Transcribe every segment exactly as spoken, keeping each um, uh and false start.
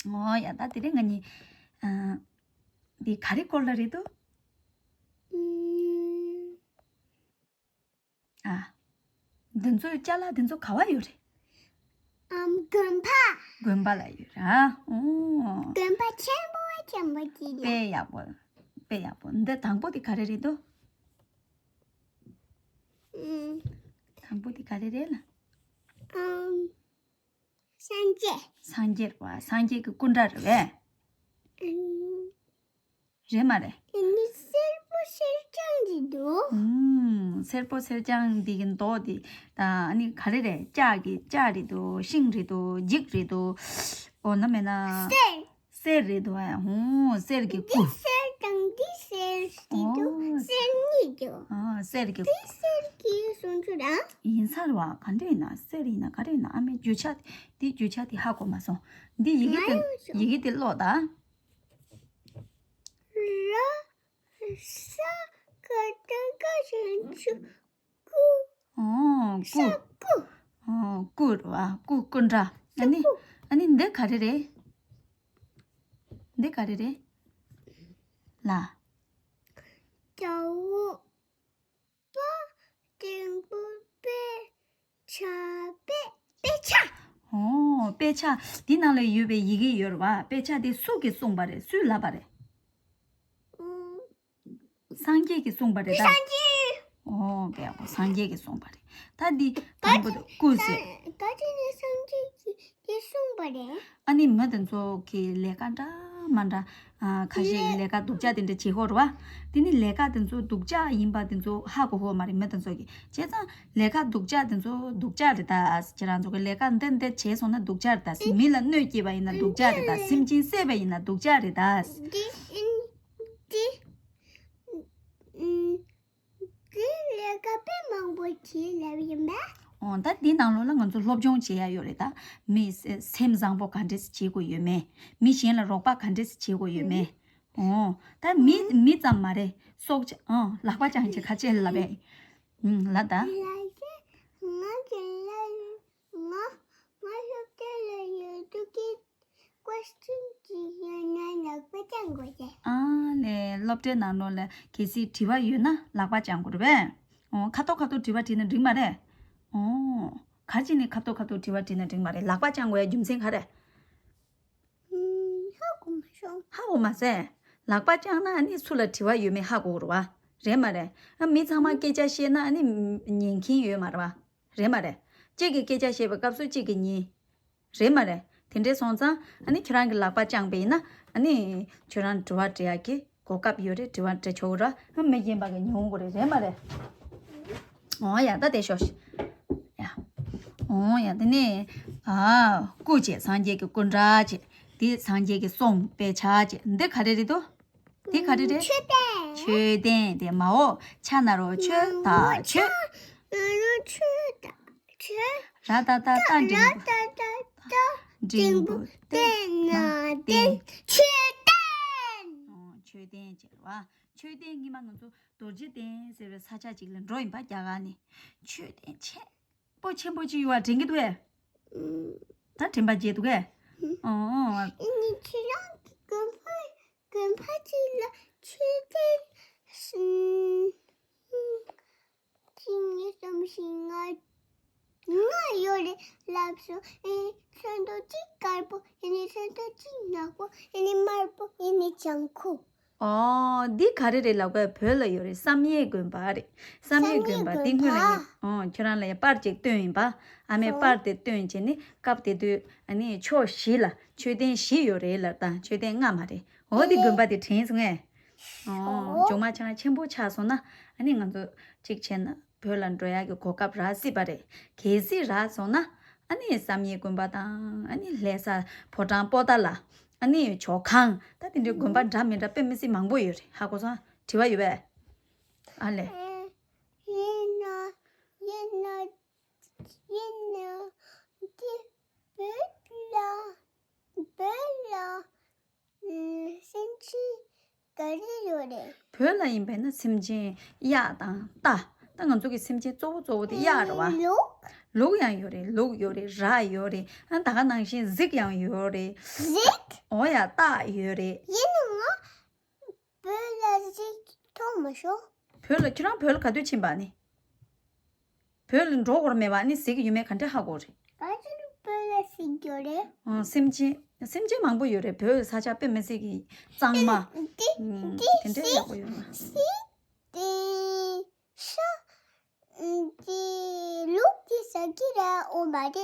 ཨོ་ཡ། ད་དེ་རིང་ང་གཉིས་ཨ་འདི་ག་རེ་སྐོར་ལ་རེད་འདུག་ཨ། འདི་ཚོའི་ཅ་ལག་འདི་ཚོ་ག་བ་ཡོད་རེད། ཨམ། དགོན་པ། དགོན་པ་ལ་ཡོད་ར། ཨོ། དགོན་པ་ཆེན་པོ་ཆེན་པོ་ཅིག་ལ། དཔེ་ཡག་པོ། དཔེ་ཡག་པོ། འདི་དང་པོ་དེ་ག་རེ་རེད་འདུག་ཨམ། དང་པོ་དེ་ག་རེ་རེད་ལ། ཨམ། སངས་རྒྱས། སངས་རྒྱས་རེད་བ། སངས་རྒྱས་ཀྱི་སྐུ་འདྲ་རེད་བས། ཨམ། རེད་མ་རེད། དེ་ནི་སེར་པོ་སེར་རྐྱང་འདི་འདུག་ཨུམ། སེར་པོ་སེར་རྐྱང་འདི་གི་མདོག་འདི་ད་ཨ་ནི་ག་རེ་རེད། ལྕགས་ཀྱི་ལྕགས་རེད་འདུག་ཤིང་རེད་འདུག་འགྱིག་རེད་འདུག་འོ་ན་མེད་ན། གསེར། གསེར་རེད་འདུག་ཨ། ཧུང་། གསེར་གྱི་སྐུ། འདི་གསེར་དང་འདི་གསེར་རེད་འདུག་ཨོ། གསེར་གཉིས་འདུག་ཨ། གསེར་གྱི་སྐུ། འདི་གསེར་གྱི་ཟུང་ཆུ་ར། ཡིན་ས་རེད་བ། ག་འདྲ་ཡིན་ན། གསེར་ཡིན་ན་ག་རེ་ཡིན་ན། ཨ་མའི་རྒྱུ་ཆ་འདི་རྒྱུ་ཆ་འདི་ཧ་གོ་མ་སོང་། འདི་ཡི་གེ་དེ་ཡི་གེ་དེ་ཀློག་ད། ར། ས། ཀ་ཏ་ག་ཞབས་ཀྱུ་སྐུ། ཨོ། སྐུ། ས་སྐུ། ཨོ། སྐུ་རེད་བ། སྐུ། སྐུ་འདྲ། ཨ་ནི། ས་སྐུ། ཨ་ནི་འདི་ག་རེ་རེད། འདི་ག་རེ་རེད། ལ། ཇ་བོ། པ། འགྲེང་བུ། པད། ཆ། པད། དཔེ་ཆ། ཨོ། དཔེ་ཆ། འདི་ནང་ལ་ཡོད་པའི་ཡི་གེ་ཡོད་རེད་བ། དཔེ་ཆ་འདི་སུ་གིས་གསུངས་པ་རེད། སུས་ལབ་པ་རེད། ཨུམ། སངས་རྒྱས་ཀྱིས་གསུངས་པ་རེད་ད། སངས་རྒྱས། ཨོ། དཔེ་ཡག་པོ། སངས་རྒྱས་ཀྱིས་གསུངས་པ་རེད། ད་འདི་དང་པོ་དེ་སྐུ་ཟེར། ད་དེ་ནི་སངས་རྒྱས་ཀྱིས་དེ་གསུངས་པ་རེད། ཨ་ནི་མི་དེ་ཚོ་གི་ལས་ཀ་འདྲ་མ་འདྲ། ཨ། ཁ་ཤས་ཀྱིས་ལས་ཀ་སྡུག་ཅག་དེ་འདྲ་བྱེད་ཀྱི་ཡོད་རེད་བ། དེ་ནི་ལས་ཀ་དེ་ཚོ་སྡུག་ཅག་ཡིན་པ་དེ་ཚོ་ཧ་གོ་གི་ཡོད་མ་རེད། མི་དེ་ཚོ་གིས། བྱས་ཙང་ལས་ཀ་སྡུག་ཅག་དེ་ཚོ་སྡུག་ཅག་རེད་ད། ཁྱེད་རང་ཚོ་གིས་ལས་ཀ་འདི་འདི་བྱས་སོང་ན་སྡུག་ཅག་རེད་ད། མི་ལ་གནོད་སྐྱེལ་བ་ཡིན་ན་སྡུག་ཅག་རེད་ད། སེམས་ཅན་བསད་པ་ཡིན་ན་སྡུག་ཅག་རེད་ད། འདི་འདི་འདི་ལས་ཀ་དཔེ་མང་པོ་བྱེད་ལབ་ཡིན་པས། ཨོ། ད་འདི་ནང་ལོགས་ལ་ང་ཚོ་སློབ་སྦྱོང་བྱེད་ཡ་ཡོད་རེད་ད། མི་སེམས་བཟང་པོ་ག་འདྲས་བྱེད་དགོས་ཡོད་མེད། མི་གཞན་ལ་རོགས་པ་ག་འདྲས་བྱེད་དགོས་ཡོད་མེད། ཨོ། ད་མི་མི་ཙམ་མ་རེད། སྲོག་ཆགས། ཨོ། ལག་པ་བརྐྱངས་བྱས་ཁ་ཆེ་ལབ་པས། ཨུམ། ལ་ད། ང་གི་ལ་ང་ང་སློབ་གྲྭ་ལ་ཡོད་དུས་ཀྱི་ཀོ་སི་ཅན་ཅིག་ཡོད་ན་ལག་པ་བརྐྱང་དགོས་རེད། ཨ་ལས། སློབ་གྲྭའི་ནང་ལོགས་ལ་གལ་སྲིད་དྲི་བ་ཡོད་ན་ལག་པ་བརྐྱང་དགོས་རེད་པས། ཨོ། ཁ་ཐོག་ཁ་ཐོག་དྲི་བ་དྲིས་ན་འགྲིག་མ་རེད། ཨོ། ག་རེ་བྱས་ནས་ཁ་ཐོག་ཁ་ཐོག་དྲི་བ་དྲིས་ན་འགྲིག་མ་རེད། ལག་པ་བརྐྱང་དགོས་ཡ་རྒྱུ་མཚན་ག་རེ། ཧ་གོ་མ་སོང་། ཧ་གོ་མ་སོང་། ལག་པ་བརྐྱངས་ན་ཨ་ནི་སུ་ལ་དྲི་བ་ཡོད་མེད་ཧ་གོ་གི་རེད་བ། རེད་མ་རེད། ཨ། མི་ཚང་མ་སྐད་ཆ་བཤད་ན་ཨ་ནི་ཉན་མཁན་ཡོད་མ་རེད་བ། རེད་མ་རེད། གཅིག་གིས་སྐད་ཆ་བཤད་པའི་སྐབས་སུ་གཅིག་གིས་ཉན། རེད་མ་རེད། དེ་འདྲས་སོང་ཙང་ཨ་ནི་ཁྱོད་རང་གིས་ལག་པ་བརྐྱངས་པ་ཡིན་ན་ཨ་ནི་ཁྱོད་རང་དྲི་བ་དྲི་ཡག་གི་གོ་སྐབས་ཡོད་རེད། དྲི་བ་དྲི་ཆོག་གི་རེད། མི་གཞན་པ་གིས་ཉན་གི་རེད། རེད་མ་རེད། འོ་ཡ། ད་དེ་ཤོག་ཤིག་ཡ། འོ་ཡ། དེ་ནས་ཨ། སྐུ་བྱས། སངས་རྒྱས་ཀྱི་སྐུ་འདྲ་བྱས། དེ་སངས་རྒྱས་ཀྱི་གསུང་དཔེ་ཆ་བྱས། འདི་ག་རེ་རེད་དོ། དེ་ག་རེ་རེད། མཆོད་རྟེན། མཆོད་རྟེན་དེ་མ་འོ་ཆ་ན་རོ་མཆོད་ད་མཆོད། ན་རོ་མཆོད་ད་མཆོད། ར་ད་ད་ཏ་འགྲེང་བུ། ར་ད་ད་ད་འགྲེང་བུ་ཏེ་ན་ཏེ། མཆོད་རྟེན། ཨོ། མཆོད་རྟེན་བྱས་རེད་བ། མཆོད་རྟེན་སྔོན་མ་ང་ཚོ་རྡོ་རྗེ་གདན་ཟེར་བའི་ས་ཆ་ཅིག་ལ་འགྲོ་ཡིན་པ། རྒྱ་གར་ནས། མཆོད་རྟེན་ཆེན་པོ་ཆེན་པོ་ཅིག་ཡོད་པ་དྲན་གྱི་འདུག་གས། ད་དྲན་པ་བརྗེད་འདུག་གས། ཨོ། ཨ་ནི་ཁྱེད་རང་གི་དགོན་པ། དགོན་པ་ཅིག་ལ་མཆོད་རྟེན་གཅིག་གཉིས་གསུམ་བཞི་ལྔ་ལྔ་ཡོད་རེད་ལབ་སོང་། ཨེ། ཚོན་མདོག་གཅིག་དཀར་པོ། ཨེ་ནི་ཚོན་མདོག་གཅིག་ནག་པོ། ཨེ་ནི་དམར་པོ། ཨེ་ནི་ལྗང་ཁུ། ཨོ། འདི་ག་རེ་རེད་ལབ་ག་བོད་ལ་ཡོད་རེད། བསམ་ཡས་དགོན་པ་རེད། བསམ་ཡས་དགོན་པ། བསམ་ཡས་དགོན་པ། འདི་སྔོན་ལ་ངས། ཨོ། ཁྱོད་རང་ལ་ཡ་པར་ཅིག་སྟོན་ཡིན་པ། ཨ་མས། ཨོ། པར་དེ་སྟོན་བྱས་ནས་སྐབས་དེ་དུས་ཨ་ནི་ཕྱོགས་བཞི་ལ་མཆོད་རྟེན་བཞི་ཡོད་རེད་ལབ་ད། མཆོད་རྟེན་ལྔ་མ་རེད། འོ། འདི་དགོན་པ་དེ་དྲན་སོང་ངས། ཨོ། ཨོ། ཇོ་མོ་ཁྱེད་རང་ཆེན་པོ་ཆགས་སོང་ན་ཨ་ནི་ང་ཚོ་གཅིག་བྱས་ན་བོད་ལ་འགྲོ་ཡག་གི་གོ་སྐབས་རག་སྲིད་པ་རེད། གལ་སྲིད་རག་སོང་ན་ཨ་ནི་བསམ་ཡས་དགོན་པ་དང་། ཨ་ནི་ལྷ་ས་ཕོ་བྲང་པོ་ཏ་ལ། ཨ་ནི་ཇོ་ཁང་། ད་དེ་འདྲའི་དགོན་པ་འདྲ་མི་འདྲ་དཔེ་མི་སྲིད་མང་པོ་ཡོད་རེད། ཧ་གོ་སོང་། དྲི་བ་ཡོད་པས། ཨ་ལས། ཡིན་ན་ཡིན་ན་ཡིན་ན་འདི་བོད་ལ་བོད་ལ་སེམས་ཅན་ག་རེ་ཡོད་རེད། བོད་ལ་ཡིན་པས་ན་སེམས་ཅན་གཡག་དང་རྟ། ད་ང་ཚོ་གི་སེམས་ཅན་གཙོ་བོ་གཙོ་བོ་དེ་གཡག་རེད་བ། ལུག་ལུག་ཡང་ཡོད་རེད། ལུག་ཡོད་རེད། ར་ཡོད་རེད། ཨ་ད་ག་ནང་བཞིན་གཟིག་ཡང་ཡོད་རེད། གཟིག་འོ་ཡ། སྟག་ཡོད་རེད། ཡིན་ནའང་བོད་ལ་གཟིག་མཐོང་མ་ཤོག་བོད་ལ། ཁྱོད་རང་བོད་ལ་ག་དུས་ཕྱིན་པ་ནི། བོད་ལ་འགྲོ་དགོས་མེད་པ་ནི། གཟིག་ཡོད་མེད་ག་འདྲ་ཧ་གོ་རེད། ག་ཅི་ནི་བོད་ལ་གཟིག་ཡོད་རེད། ཨང་། སེམས་ཅན། སེམས་ཅན་མང་པོ་ཡོད་རེད། བོད་ས་ཆ་དཔེ་མི་སྲིད་ཀྱི་གཙང་མ། དེ་ཨང་། དེ་དེ་འདྲའི་ཡག་པོ་ཡོད་རེད། གཟིག་དེ་ཤ་དེ་ལུག་དེ་ཟ་གི་ར་འོ་མ་རེད།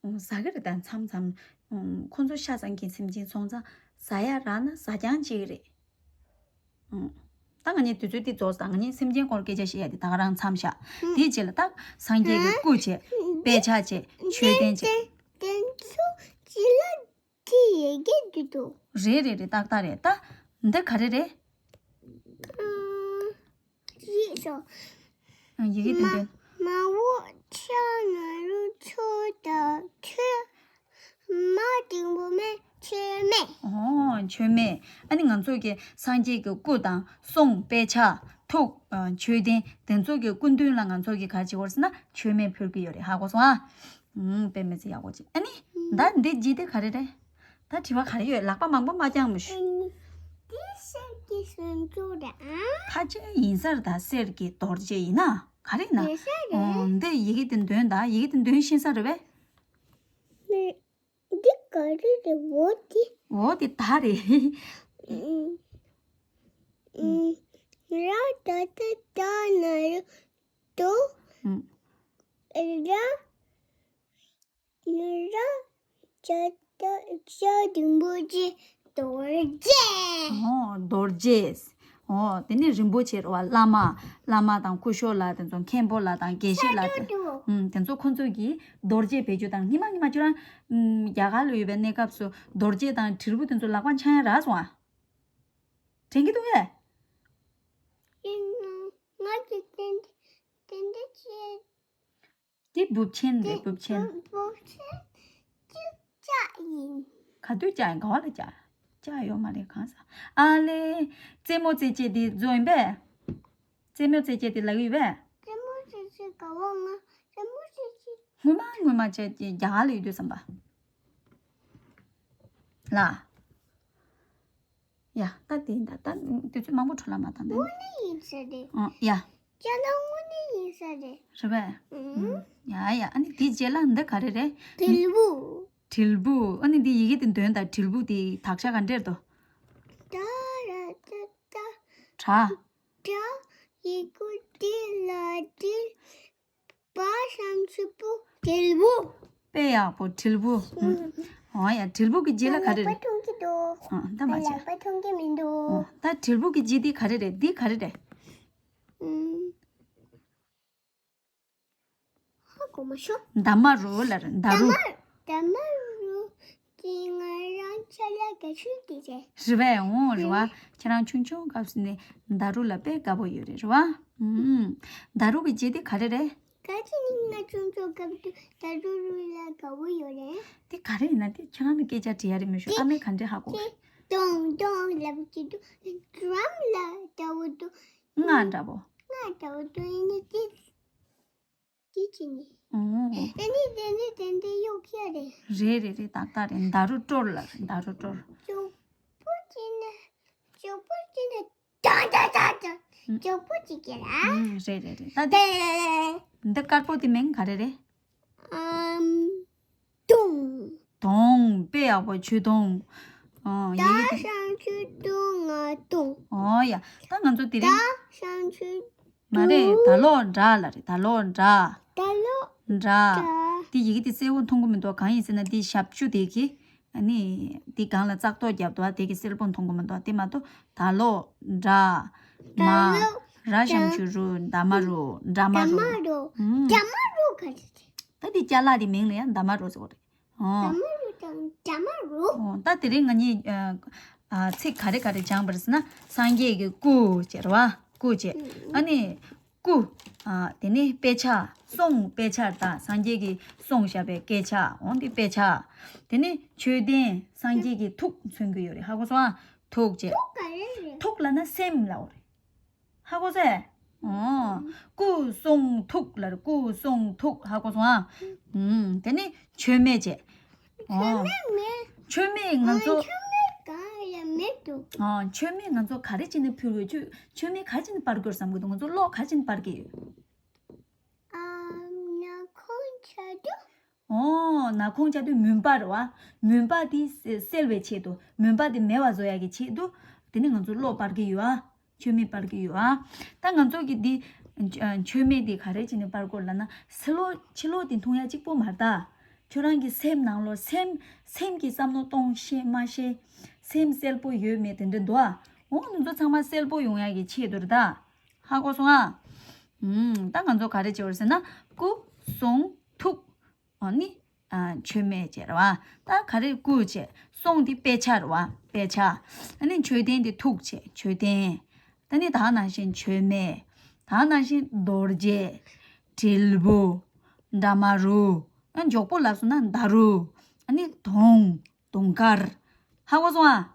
ཨང་། ཟ་གི་རེད། ད་མཚམས་མཚམས། ཨང་། ཁོ་ཚོ་ཤ་ཚང་གི་སེམས་ཅན་སོང་ཙང་ཟ་ཡ་རག་ན་ཟ་རྐྱང་བྱེད་ཀྱི་རེད། ཨང་། ད་ང་གཉིས་དུས་ཚོད་འདི་རྫོགས། ད་ང་གཉིས་སེམས་ཅན་སྐོར་སྐད་ཆ་བཤད་ཡ་དེ་ད་ག་རང་མཚམས་བཞག་དེའི་རྗེས་ལ་ད་སངས་རྒྱས་ཀྱི་སྐུ་བྱས། དཔེ་ཆ་བྱས། མཆོད་རྟེན་བྱས། དེ་ཚོ་ཅི་ལ་ཅི་ཡི་གེ་འདི་འདུག་རེད་རེད་རེད། ཏག་ཏག་རེད། ད་འདི་ག་རེ་རེད། ཨང་། ཅི་སོ། ཨང་། ཡི་གེ་དེ་མ་འདྲ། མ་འོག་ཆ་ན་རུ་ཆོ་ད་ཁྱོད། མ་འགྲེང་བུ་མེ་མཆོད་མེ། ཨོ། མཆོད་མེ། ཨ་ནི་ང་ཚོ་གི་སངས་རྒྱས་ཀྱི་སྐུ་དང་གསུང་། དཔེ་ཆ། ཐུགས། ཨ། མཆོད་རྟེན་དེ་ཚོ་གི་སྐུ་མདུན་ལ་ང་ཚོ་གི་ག་རེ་བྱེད་དགོས་ཟེར་ན་མཆོད་མེ་ཕུལ་གྱི་ཡོད་རེད། ཧ་གོ་སོང་ཨ། ཨུམ། དཔེ་མི་སྲིད་ཡག་པོ་ཅིག་ཨ་ནི་ད་འདི་ཇི་དེ་ག་རེ་རེད། ད་དྲི་བ་ག་རེ་ཡོད། ལག་པ་མང་པོ་མ་བརྐྱངས་མི་ཤོག་འདི་གསེར་གྱི་སུམ་ཅུ་རེད་ཨ། ཕལ་ཆེར་ཡིན་ས་རེད། ད་གསེར་གྱི་རྡོ་རྗེ་ཡིན་ན་ག་རེ་ཡིན་ན། ཡིན་ས་རེད། ཨོ། འདི་ཡི་གེ་དེ་འདོན། ད་ཡི་གེ་དེ་འདོན་ཤེས་ས་རེད་པས། འདི་ག་རེ་རེད། འོ་དེ། འོ་དེ་ད་རེད། ཨུམ། ཨུམ། ར་ད་ད་ད་ན་རུ་དོ། ཨུམ། ར། ན་ར་ཇ་ད་ཇ་རིན་པོ་ཆེ་རྡོ་རྗེ། ཨོ། རྡོ་རྗེ། ཨོ། དེ་ནི་རིན་པོ་ཆེ་རེད་བ། བླ་མ། བླ་མ་དང་སྐུ་ཞབས་ལགས། དེ་ཚོ་མཁན་པོ་ལགས་དང་དགེ་བཤེས་ལགས། དེ། ཨུམ། དེ་ཚོ་ཁོ་ཚོ་གིས་རྡོ་རྗེ་བེད་སྤྱོད་བཏང་། སྔོན་མ་སྔོན་མ་ཁྱོད་རང་། ཨུམ། རྒྱ་གར་ལ་ཡོད་པའི་གནས་སྐབས་སུ་རྡོ་རྗེ་དང་དྲིལ་བུ་དེ་ཚོ་ལག་པ་འཆང་ཡ་རག་སོང་ཨ། དྲན་གྱི་འདུག་གས། ཡིན་ནོ། ང་གི་ཏན་ཏན་ཏན་ཏན་ཅེས། དེ་སྦུབ་ཆེན་རེད། སྦུབ་ཆེན། སྦུབ་ཆེན་གཅིག་ལྕགས་ཡིན། ག་དུས་ལྕགས་ཡིན། ག་བ་ལ་ལྕགས། ལྕགས་ཡོད་མ་རེད། གང་ཟག་ཨ་ལེ། རྩེད་མོ་རྩེ་བྱེད་དེ་བཟོ་ཡིན་པས། རྩེད་མོ་རྩེ་བྱེད་དེ་ལབ་ཡོད་པས། རྩེད་མོ་རྩེ་བྱེད་ག་བ། ང་རྩེད་མོ་རྩེ་བྱེད། སྔོན་མ་སྔོན་མ་བྱས་རྒྱ་གར་ལ་ཡོད་དུས་ཙམ་པ་ལ། ཡ། ད་དེ་ད་ད་དུས་ཚོད་མང་པོ་འཕྲོ་བརླག་མ་བཏང་ད། དངོས་གནས་ཡིན་ས་རེད། ཨོ་ཡ། ཅ་ལག་དངོས་གནས་ཡིན་ས་རེད། རེད་པས། ཨུམ། ཡ་ཡ། ཨ་ནི་དེའི་རྗེས་ལ་འདི་ག་རེ་རེད། དྲིལ་བུ། དྲིལ་བུ། ཨ་ནི་འདི་ཡི་གེ་དེ་འདོན་དང་། དྲིལ་བུ་དེ་དག་ཆ་ག་འདྲས་འདུག་ད་ར་ད་ད། དྲ། དྲ། ཡི་གུ་དེ་ལ་དྲིལ། བ་ཞབས་ཀྱུ་བུ། དྲིལ་བུ། དཔེ་ཡག་པོ། དྲིལ་བུ། ཨུམ། ཨོ་ཡ། དྲིལ་བུ་གི་རྗེས་ལ་ག་རེ་རེད། ལག་པ་མཐོང་གི་འདུག་ཨ། ད་མ་བྱས། ལག་པ་མཐོང་གི་མི་འདུག་ཨོ། ད་དྲིལ་བུ་གི་རྗེས་དེ་ག་རེ་རེད། འདི་ག་རེ་རེད། ཨུམ། ཧ་གོ་མ་ཤོག་འདབ་མ་རུ་ལ་རེད། འདབ་རུ། འདབ་མ་རུ་དེ་ང་རང་ཆ་ལ་དགའ་ཤོས་དེ་རེད། རེད་པས། འོང་། རེད་བ། ཁྱེད་རང་ཆུང་ཆུང་སྐབས་སུ་ནས་འདབ་རུ་ལ་དཔེ་དགའ་པོ་ཡོད་རེད། རེད་བ། ཨུམ། འདབ་རུ་གི་རྗེས་དེ་ག་རེ་རེད། ག་ཅི་ནི་ང་ཆུང་ཆུང་སྐབས་དུ་འདབ་རུ་རུ་ལ་དགའ་པོ་ཡོད་རེད། དེ་ག་རེ་ཡིན་ན། དེ་ཁྱེད་རང་ནི་སྐད་ཆ་དྲི་ཡ་རེད་མི་ཤོག་ཨ་མས་ག་འདྲས་ཧ་གོ་དེ་ཏོང་ཏོང་ལབ་ཀྱི་འདུག་ཌྲམ་ལ་འདྲ་བོ་འདུག་རྔ་འདྲ་བོ། རྔ་འདྲ་བོ་འདུག་ཡིན་ནི་དེ། དེ་ཅི་ནི། ཨོ། ཨ་ནི་དེ་ནི་དེ་འདྲའི་གཡོག་ཁྱེར་རེད། རེད་རེད་རེད། ཏག་ཏག་རེད། འདབ་རུ་དཀྲོལ་ལ་རེད། འདབ་རུ་དཀྲོལ། ཅོག་པོ་ཅི་ནི། ཅོག་པོ་ཅི་ནི། ཏ་ཏ་ཏ་ཏ། ཨུམ། ཅོག་པོ་ཅི་ཁྱེར་ར། ཨུམ། རེད་རེད་རེད། ད་དེ། ཏེ། འདི་དཀར་པོ་དེ་མིང་ག་རེ་རེད། ཨམ། དུང་། དུང་། དཔེ་ཡག་པོ། ཆུ་དུང་། ཨོ། ད་ཡི་གེ་དེ། ཞབས་ཀྱུ་དུ་ང་དུང་། ཨོ་ཡ། ད་ང་ཚོ་དེ་རིང་། ད་ཞབས་ཀྱུ་མ་རེད། དུ། ད་ལོག་འདྲ་ལ་རེད། ད་ལོག་འདྲ། ད་ལོག་འདྲ། འདྲ། དེ་ཡི་གེ་དེ་གསལ་པོ་མཐོང་གི་མི་འདུག་གང་ཡིན་ཟེར་ན་དེ་ཞབས་ཀྱུ་དེ་གི། ཨ་ནི་དེ་སྒང་ལ་བཙག་འཐུ་བརྒྱབ་འདུག་དེ་གི་གསལ་པོ་མཐོང་གི་མི་འདུག་དེ་མ་གཏོགས་ད་ལོག་འདྲ། མ། ད་ལོག་ར་ཞབས་ཀྱུ་རུ། འདབ་མ་རུ། འདྲ་མ་རུ། འདྲ་མ་རུ། ཨུམ། འདྲ་མ་རུ་ག་རེ་རེད། ད་དེ་ཅ་ལག་དེ་མིང་ལ་ཡང་འདབ་མ་རུ་ཟེར་བ་རེད། ཨོ། འདྲ་མ་རུ་དང་འདྲ་མ་རུ། ཨོ། ད་དེ་རིང་ང་གཉིས་ཨ་ཨ་ཚིག་ག་རེ་ག་རེ་སྦྱངས་པ་རེད་ཟེར་ན། སངས་རྒྱས་ཀྱི་སྐུ་ཟེར་བ། སྐུ་བྱས། ཨ་ནི་སྐུ། ཨ། དེ་ནས་དཔེ་ཆ། གསུང་། དཔེ་ཆ་དང་སངས་རྒྱས་ཀྱིས་གསུངས་བཞག་པའི་སྐད་ཆ། འོང་དེ་དཔེ་ཆ། དེ་ནས་མཆོད་རྟེན། སངས་རྒྱས་ཀྱི་ཐུགས་མཚོན་གྱི་ཡོད་རེད། ཧ་གོ་སོང་ཨ། ཐུགས་བྱས། ཐུགས་ག་རེ་རེད། ཐུགས་ལབ་ན་སེམས་ལབ་པ་རེད། ཧ་གོ་སོང་ཨེ། ཨོ། སྐུ་གསུང་ཐུགས་ལབ་རེད། སྐུ་གསུང་ཐུགས། ཧ་གོ་སོང་ཨ། ཨུམ། དེ་ནི་མཆོད་མེ་བྱས། ཨོ། མཆོད་མེ་མེད། མཆོད་མེ་ང་ཨ་ཚོ། མཆོད་མེ་གང་ཡང་མེད་འདུག་ཨོ། མཆོད་མེ་ང་ཚོ་ག་རེ་བྱས་ནས་ཕུལ་དགོས། མཆོད་མཆོད་མེ་ག་རེ་བྱས་ནས་སྤར་དགོས་བསམ་གྱི་འདུག་ང་ཚོ་གློག་ག་རེ་བྱས་ནས་སྤར་གྱི་ཡོད། ཨ། ནག་ཁུང་ཆགས་དུས། ཨོ། ནག་ཁུང་ཆགས་དུས་མུན་པ་རེད་བ། མུན་པ་དེ་སེལ་བའི་ཆེད་དུ། མུན་པ་དེ་མེད་པ་བཟོ་ཡག་གི་ཆེད་དུ། དེ་ནི་ང་ཚོ་གློག་སྤར་གྱི་ཡོད་ཨ། མཆོད་མེ་སྤར་གྱི་ཡོད་ཨ། ད་ང་ཚོ་གི་འདི་མཆོད་མེ་འདི་ག་རེ་བྱས་ནས་སྤར་དགོས་ལབ་ན། ཕྱི་ལོགས་ཕྱི་ལོགས་དེ་མཐོང་ཡག་གཅིག་པོ་མ་རེད་ད། ཁྱོད་རང་གི་སེམས་ནང་ལོགས། སེམས་སེམས་ཀྱི་བསམ་བློ་གཏོང་ཤེས་མ་ཤེས། སེམས་གསལ་པོ་ཡོད་མེད་དེ་འདྲ་འདུག་ཨ། འོ་དེ་ཚོ་ཚང་མ་གསལ་པོ་ཡོང་ཡག་གི་ཆེད་དུ་རེད་ད། ཧ་གོ་སོང་ཨ། ཨུམ། ད་ང་ཚོ་ག་རེ་བྱེད་དགོས་ཟེར་ན། སྐུ་གསུང་ཐུགས། ཨ་ནི། ཨ། མཆོད་མེ་བྱས་རེད་བ། ད་ག་རེ་སྐུ་བྱས། གསུང་དེ་དཔེ་ཆ་རེད་བ། དཔེ་ཆ། ཨ་ནི་མཆོད་རྟེན་དེ་ཐུགས་བྱས། མཆོད་རྟེན། ད་ནི་ད་ནང་བཞིན་མཆོད་མེ། ད་ནང་བཞིན་རྡོ་རྗེ། དྲིལ་བུ། འདྲ་མ་རུ། ཨ། མགྱོགས་པོ་ལབ་སོང་ན་མདའ་རུ། ཨ་ནི་དུང་། དུང་དཀར། ཧ་གོ་སོང་ཨ།